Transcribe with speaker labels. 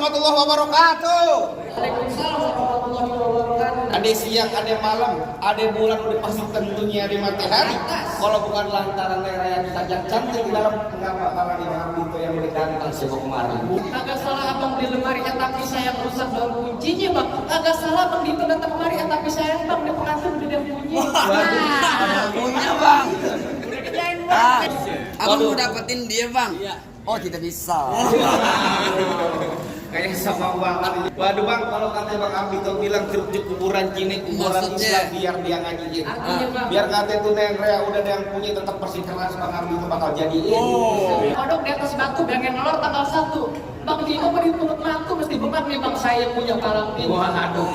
Speaker 1: warahmatullahi wabarakatuh.
Speaker 2: Waalaikumsalam warahmatullahi wabarakatuh.
Speaker 1: Ada siang, ada malam, ada bulan, udah pasti tentunya ada matahari. Kalau bukan lantaran raya saja cantik di dalam mengapa para di dalam itu yang menegangkan sebuah kemarin.
Speaker 2: Agak salah abang di lemari tapi saya rusak daun kuncinya bang. Agak salah abang di itu datang kemari tapi saya bang di pengantin udah dia bunyi.
Speaker 3: Punya bang.
Speaker 2: Udah kerjain bang.
Speaker 3: Abang mau dapetin dia bang. Oh tidak bisa.
Speaker 1: Kayak sama banget. Waduh bang, kalau kata bang Abi tuh bilang kerja kuburan Cine, kuburan
Speaker 3: Maksudnya?
Speaker 1: Islam biar dia ngajiin.
Speaker 2: Artinya, Bang?
Speaker 1: Biar kata itu neng Rea udah ada yang punya tetap bersikeras bang Abi itu bakal jadiin.
Speaker 2: Kodok di atas batu pengen ngelor tanggal 1. Bang Dino mau dituntut mantu mesti beban nih bang saya punya palang pintu.
Speaker 1: Wah aduh.